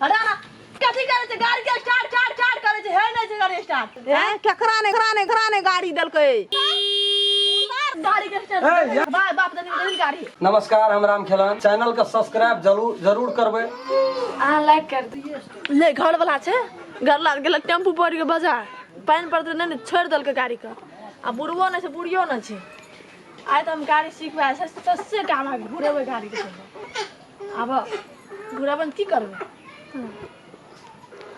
हटा ना। कथी करै छै? गाड़ी के स्टार्ट स्टार्ट स्टार्ट करै छै, हे नहि छै गाड़ी स्टार्ट। हैं, केकरा ने केकरा ने केकरा ने गाड़ी देलकै? गाड़ी के स्टार्ट। ए, या- बाय बाप दनी दनी गाड़ी। नमस्कार, हम राम खेलन। चैनल के सब्सक्राइब जरूर जरूर करबै। अहाँ लाइक कर दियौ। ले घर वाला छै, घर ला गेल टेम्पू पर के बाजार, पानि पड़तै नहि ने छोड़ि देलकै गाड़ी के। आ बुढ़बो नहि छै, बुढ़ियो नहि छै। आइ तऽ हम गाड़ी सिखबै सस्ते काम आब घुरेबै गाड़ी के। आब घुरेबै ने की करबै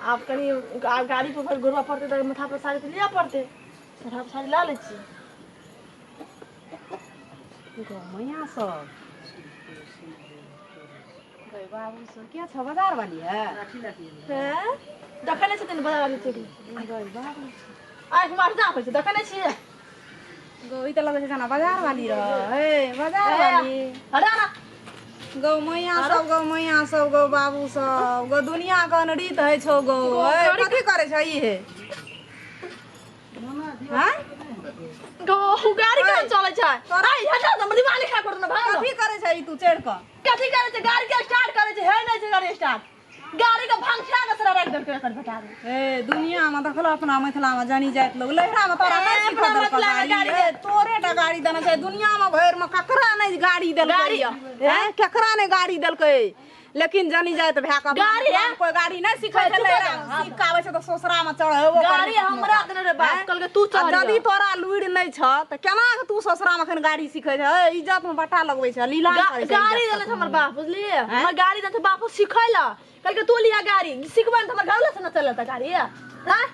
आब? कनि आब गाड़ी पर घुरबऽ पड़तै तऽ माथा पर साड़ी तऽ लिअ पड़तै। माथा पर साड़ी लऽ लै छियै। गौ मैया सब, गै बाबू सब, के छ बाजार वाली है? हैं, देखै नहि छथिन बाजार वाली चोरी। गै बाबू, आँखि मार जा होइ छै, देखै नहि छियै? गौ, ई तऽ लगै छै जेना बाजार वाली रहै। हे बाजार वाली, हटा ना। गौ मैया सब, गौ मैया सब, गौ बाबू सब, गौ दुनिया के अनरीत होइ छौ गौ। ए, कथी करै छ ई? हे हैं, गौ, गाड़ी केना चलै छै? आइ हटा तऽ दिमाग नहि खराब कर ना भाग। कथी करै छ ई तू चढ़ि कऽ? कथी करै छै? गाड़ी के स्टार्ट करै छै, हे नहि छै गाड़ी स्टार्ट। गाड़ी के भंगठा के सरा राखि देलकै एकर बेटा रे। ए, दुनिया में देखल, अपना मिथिला में जानी जाइत लोग लहरा में तोरा नहीं ए, सिखा अपना देलकौ मिथिला में गाड़ी। गाड़ी। ए, तोरे टा गाड़ी देने छै दुनिया में भरि में, ककरा नहीं गाड़ी देलकै? गाड़ी। हैं, केकरा नहीं गाड़ी देलकै? लेकिन जानी जाइत भए कऽ अपना गाड़ी, मिथिला में हैं? कोई गाड़ी नहीं सिखै छै। चुप लहरा रह। सीख के आबै छै तऽ ससुरा में चढ़ेबो करै गाड़ी छै। हमरा देने रे बाप, कहलकै तू आ चढ़। यदि तोरा लुरि नहि छ तऽ केना के तू ससुरा में एखन गाड़ी सिखै छै? ए, इज्जत में बट्टा लगबै छै, लीलाम करै छै गाड़ी इज्जत देने छै हमर बाप, बुझलियै? हमर गाड़ी देने छै बाप सिखै लए। कहलकै तू लिया गाड़ी सिखबै ने तऽ हमर घर से न चलत गाड़ी। हैं?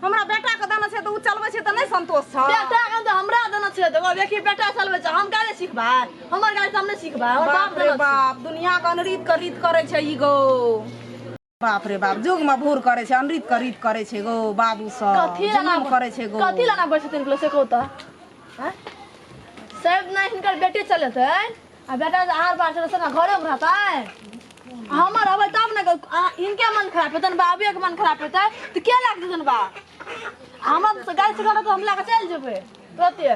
हमरा बेटा के देने छै तऽ ओ चलबै छै तऽ नहि संतोष छ? बेटा के तऽ हमरा देने छै तऽ देखी बेटा चलबै छै, हम गाड़ी सिखबै? हमर गाड़ी तऽ हम नहि सिखबै, हमर बाप बाप रे देने छै। बाप, दुनिया के अनरीत के रीत करै छै ई गो। बाप रे बाप, जुग में भूर करै छै, अनरीत के रीत करै छै गो बाबू सब। कथी लना जुलुम करै छै गो। कथी लना बैठ छथिन से कहू तऽ? हैं, सब नहि हिनकर बेटे चलेतै आ बेटा जे आर पार चलेतै ने, घरेमे रहतै। हमर अबै तब ने हिनके मन खराब हेतनि, बाबे के मन खराब हेतै तऽ के लए कऽ जेतनि बा? हमर तऽ गाड़ी से तऽ हम लए कऽ चलि जेबै तुरते।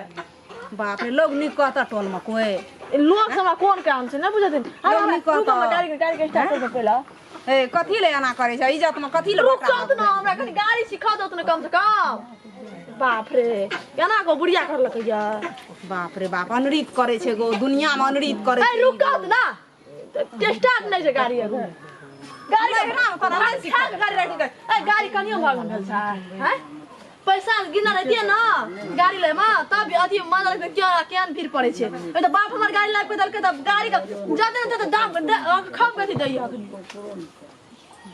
बाप रे, लोग नीक कहता टोल में कोई? लोक से हमरा कोन काम छै? नहि बुझथिन। लोक नीक कहता। हमरा गाड़ी गाड़ी के स्टार्ट कर पहिले। ए, कथी ले एना करै छै? इज्जत में कथी ले रुक बट्टा ने, हमरा कनि गाड़ी सिखा दो ने कम से कम। बाप रे, केना को बुढ़िया करलकै या। बाप रे बाप, अनरीत करै छै गो, दुनिया में अनरीत करै ए छै। रुक ना, स्टार्ट नहि छै गाड़ी एगो। गाड़ी लहरा में तोरा नहि सिखा। गाड़ी राखि दे। ए, गाड़ी कनियो भाग भेल छै? हैं, पैसा गिना रहतियै ने गाड़ी लै मे तब अथी मजा लगतै। क्या केहन भीड़ पड़ै छै? ए तऽ बाप हमर गाड़ी लाबि कऽ देलकै तऽ गाड़ी के जाते ने तऽ दाम खब कथी दैया अखनी।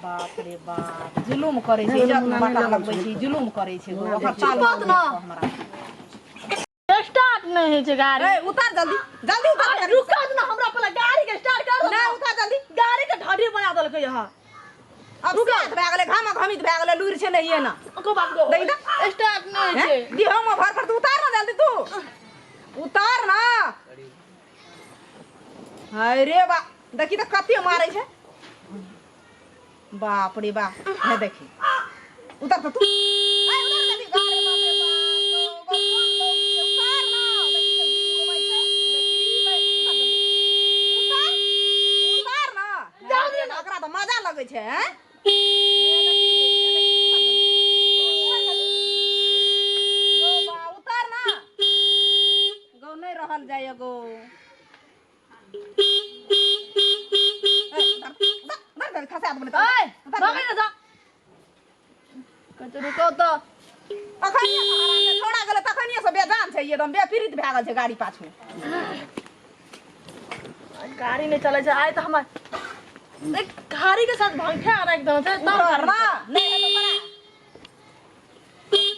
बाप रे बाप, जुलुम करै छै, इज्जत में बट्टा लगबै छै, जुलुम करै छै गो। ओकर चाल चुपत ना। हमरा स्टार्ट नहि होइ छै गाड़ी। ए, उतार जल्दी जल्दी उतार अरे गाड़ी। रुकत ना, हमरा पहिले गाड़ी के स्टार्ट कर दो। नहि, उतार जल्दी। गाड़ी के ढाढी बना देलकै यहाँ। अब साथ भए गेलै, घामा घमित भए गेलै, लुरि छै नहिये ना। ओको बाप गो। देखी तऽ। स्टार्ट नहि होइ छै। दिहो में भर पर तू उतार ना जल्दी, तू उतार ना। अरे बा, देखी तऽ कते मारै छै। बाप रे बाप, हे देखी, उतर तऽ तू। ए, उतर जल्दी। अरे बाप रे बाप, गौ, गौ, कोन लोग छै? उतार ना। देखी तऽ घी उड़बै छै। देखी, ए, उतर जल्दी। उतार, उतार ना। जल्दी ना। ओकरा तऽ मजा लगै छै, हैं? गौ बा, उतार ना गौ, नहि रहल जाइए गौ। ए, उतार, उतार, उतार, उतार, खसा देबौ नहि तऽ। ओए उतार। भगै ना जा, कहै रुको तऽ। अखनिये से हरान छै, छोड़ा गेलै तखनिये से बेजान छै, एकदम बेपीड़ित भए गेल छै गाड़ी पाछू। गाड़ी नहि चलै छै आइ तऽ हमर। देख, गाड़ी के साथ भंगठा राखि देने छै तब। उतार ना, नहि हेतौ तोरा।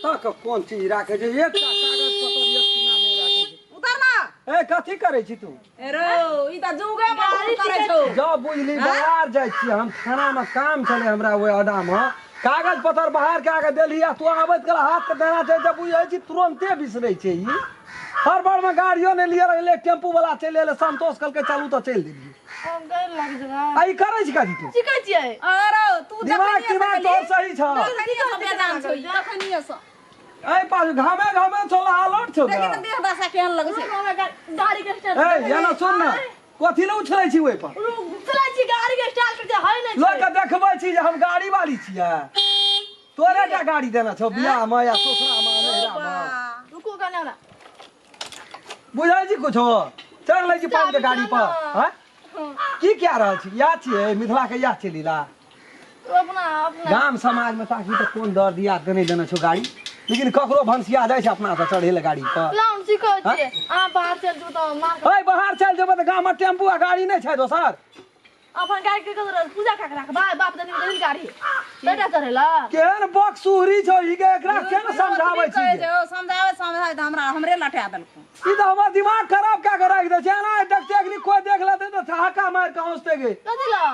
तक कोन चीज राखै छै? एकटा कागज पत्र एक सीना नहि राखै छै। उतार ना। ए, कथी करै छी तू? ए रौ, ई तऽ जुगे मे गाड़ी करै छौ। जब बुझली बाहर जाइ छी हम, थाना मे काम छलै हमरा, ओहि अड्डा मे कागज पत्र बाहर कए के देलही आ तू आबैत काल हाथ के देना छै तऽ बुझै छी तुरन्ते बिसरै छै ई। हर बार मे गाड़ियो नहि लिए रहलै, टेम्पू वाला चलि एलै, संतोष कहलकै चलू तऽ चलि देलियै। गैर लागि जेबै। आ ई करै छी कथी तू? सीखै छियै। अरे तू दिमाग तिमाग तोहर सही छौ? तखनिये से बेजान छौ ई, तखनिये से। एहि पास घामे घामे छौ, अलर्ट छौ। देखी तऽ देह दशा केहन लगै छै। हमरा गाड़ी के स्टार्ट। ए, एना सुन ना। कथी लए उछलै छी ओहि पर? चलै छी गाड़ी के स्टाइल करते है नै। लऽ के देखबै छी जे हम गाड़ी वाली छियै। तोरे टा गाड़ी देना छौ बियाह मे या ससुरा मे नैहरा मे? रुकू कने हमरा। बुझै छी कुछो? चढ़ लै छी पानि के गाड़ी पर। हँ, की कए रहल छी? इएह छियै मिथिला के, इएह छियै लीला। अपना अपना गाम समाज में ताकि तऽ कोन दर दिया के नहि देने छौ गाड़ी, लेकिन ककरो भनसिया जाइ छै अपना से चढ़े लए गाड़ी पर। लाउन सीखै छियै, अहाँ बाहर चलि जेबै तऽ मार। है, बाहर चलि जेबै तऽ गाम में टेम्पू आ गाड़ी नहि छै दोसर? अपन गाड़ी के कतऽ पूजा कए के राखबै? बाप दनी देली गाड़ी बेटा चढ़ेला। केहन बकसुहरी छौ ई के, एकरा केना समझाबै छी कहै गे? छै ओ समझाबै समझाबै तऽ हमरा हमरे लटा देलको। ई तऽ हमर दिमाग खराब कए के राखि दै छै। एना देखते अखनी कोइ देख लेतै तऽ ठहाका मारि के हँसते गे। कथी लए?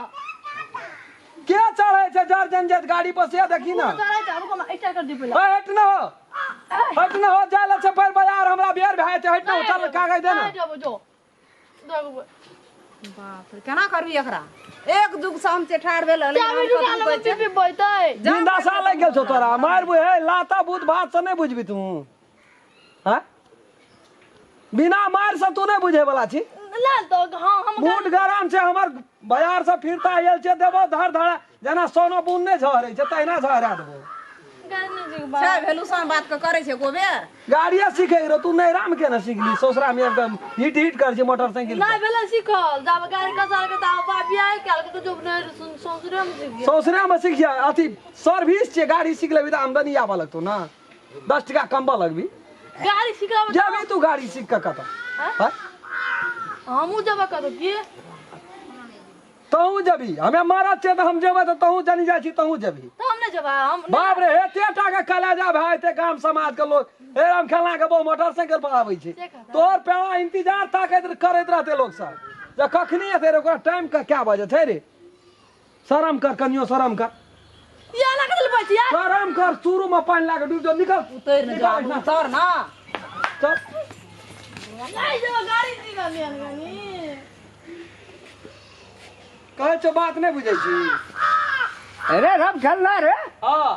के चढ़ै छै जर जंजत गाड़ी पर से देखी ना। चढ़ै छै, रुको ना, स्टार्ट कर दियौ पहिले। ओए, हट ना हो, हट ना हो, जाय लै छै फेर बाजार, हमरा बेर भए जेतै। हट ना हो, चल कागज दे ना। नहि जेबो, जो देखबै। बाप रे, केना करबी एकरा? एक जुग से हम ठाढ़ भेल हलै। चाभी दुकान में पी पी बैतै। जिंदासा लागि गेल छौ तोरा, मारि बुझे लाता भूत भात से नहि बुझबी तू। हाँ, बिना मार से तू नहीं बुझे वाला छी। ले तो हाँ हम मूड गरम छै हमर, बाजार से फिरता आयल छै, देबो धर धरा जेना सोनो बुन नहि झहरै छै तहिना झहरा देबो। गाड़ी नहि सीखबै। छै भेलुसन बात के करै छै गोबेर। गाड़िए सीखे रहो तू, नैहरा में केना सीखली? ससुरा में एकदम हिट हिट कर छै मोटरसाइकिल। नहि भेलै सीखल, जाब गाड़ी कसार के ताब बाप बियाह कयल के तो जो नहि ससुरे में सीख गेल। ससुरा में सीख जा, अथी सर्विस छै, गाड़ी सीख लेबी तऽ आमदनी आबऽ लगतौ ना, 10 टका कमबऽ लगबी। गाड़ी सीखला जेबी तू गाड़ी सीख कऽ कतऽ? हाँ? हमहूँ जेबै कतौ की? तहूँ जेबी, हमे मारत छियै तऽ हम जेबै तऽ तहूँ जनी जाइ छी, तहूँ जेबी। तऽ हम नहि जेबै हम। बाप रे, एते टा के कलेजा भए जेतै गाम समाज के लोग, हे राम खेलना के बहु मोटरसाइकिल पर आबै छै, से कहता। तोहर पेड़ा इंतजार ताकैत करैत रहतै लोक सब जे कखनी एतै रे, ओकरा टाइम के क्या बजे छै रे। शरम कर कनियो, शरम कर। ये ना कथी लए छियै? शरम कर, शुरू में पानि लाके डूब जो, निकल। उतरि ने निकल जा। एहिठाम। उतर ना। चल। नहि जेबै गाड़ी सीखल कनी। कहै छौ बात नहि बुझै छी? अरे राम खेलना रे। हाँ।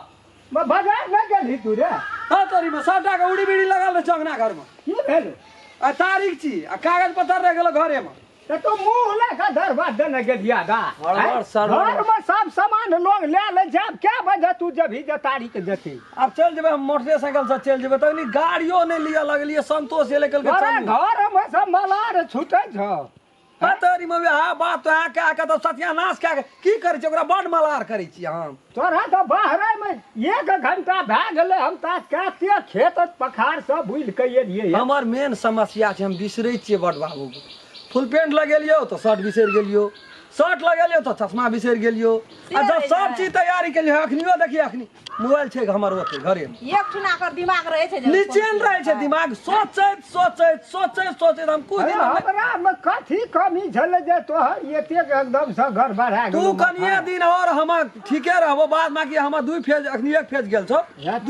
बाजार नहि गेलही तू रे? हाँ, तोरी में सबटा के उड़ी बीड़ी लगल रहै छौ अंगना घर में। की भेल? आ तारीख छी आ कागज पत्तर रहि गेलो घरे में। तऽ तू मुँह लए कऽ दरबार देने गेलिया दा? हड़बड़ सड़बड़। घर में सब सामान लोग ले ले छै, आब क्या बजे तू जबही जे तारीख जेती? आब चलि जेबै हम, मोटरसाइकिल से चलि जेबै, तखनी गाड़ियो नहि लिअ लगलियै। संतोष एलै कहलकै अरे चलू। घर में सब मलार छूटै छौ। हाँ, तोरी में वएह बात तो कए के तऽ सत्यानाश कए के की करै छी, ओकरा बड मलार करै छी हम। तोरा तऽ बाहरे में 1 घंटा भए गेलै, हम तऽ कते खेत पखार सब बुलि के एलियै। हमर मेन समस्या छै हम बिसरै छियै बड बाबू। फुल पेंट लगेलियौ तऽ शर्ट बिसरि गेलियौ, शर्ट लगेलियौ तऽ चश्मा बिसरि गेलियौ, आ जब सब चीज तैयारी केलियै अखनियो देखियै, अखनी मोबाइल छै हमर ओते घरे में। एक ठिना कर दिमाग रहै छै जे निचेन रहै छै दिमाग, सोचैत सोचैत सोचैत सोचैत हम कुछ अरे दिन हम- हमरा में कथी कमी छलै जे तोहर एतेक एकदम से गड़बड़ा तू गेलौ? कनिए दिन और हम ठीके रहबो, बाद बाकी हमर 2 फेज, अखनी 1 फेज गेल छौ,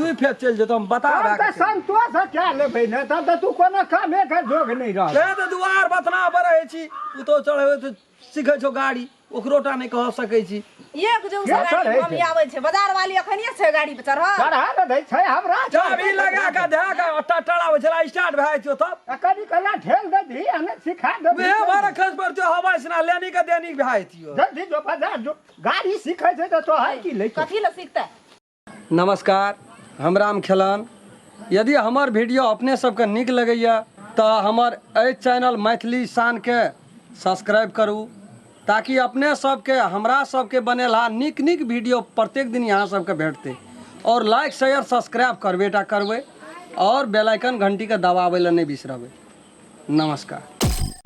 2 फेज चलि जेतौ, हम बता तब भए तऽ के चलि। संतोष कए लेबै ने, तब तऽ तू कोनो कामे के जोग नहि रह। से तऽ दुआर बतना पर रहै छी, पुतोह चढ़बै तऽ सीखै छौ गाड़ी, ओकरो टा नहि कह सकै छी। एक जुग से के गाड़ी चढ़ै हम छै? आबै छै बाजार वाली, अखनिये छै गाड़ी पर चढ़ल। चढ़ा ने दै छै हमरा। चाभी लगा के धए के टटराबै छला, स्टार्ट भए जाइ छौ तब। आ कनी कला ठेल दे दी आ ने सिखा दे। वेह भर खस पड़तौ हवा से ना लेनी के देनी भए जैतियौ। जल्दी जो बाजार जो, गाड़ी सीखै छै तऽ तोहर की लै छौ? कथी लए सीखतै? नमस्कार, हम राम खेलन। यदि हमर वीडियो अपने सबके नीक लगैया तऽ हमर एहि चैनल मैथिली शानके सब्सक्राइब करू, ताकि अपने सबके हमरा सबके बनेलहा नीक नीक वीडियो प्रत्येक दिन यहाँ सबके भेटतै। और लाइक शेयर सब्सक्राइब करबे टा करबै, और बेल आइकन घंटीके दबाबै लए नहि बिसरबै। नमस्कार।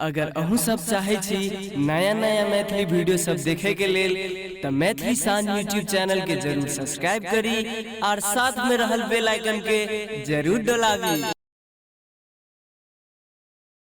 अगर अहूँ सब चाहै छी नया नया मैथिली वीडियो सब देखे के लेल तऽ मैथिली शान यूट्यूब चैनल के जरूर सब्सक्राइब करी और साथ में रहल बेल आइकन के जरूर डोलाबी।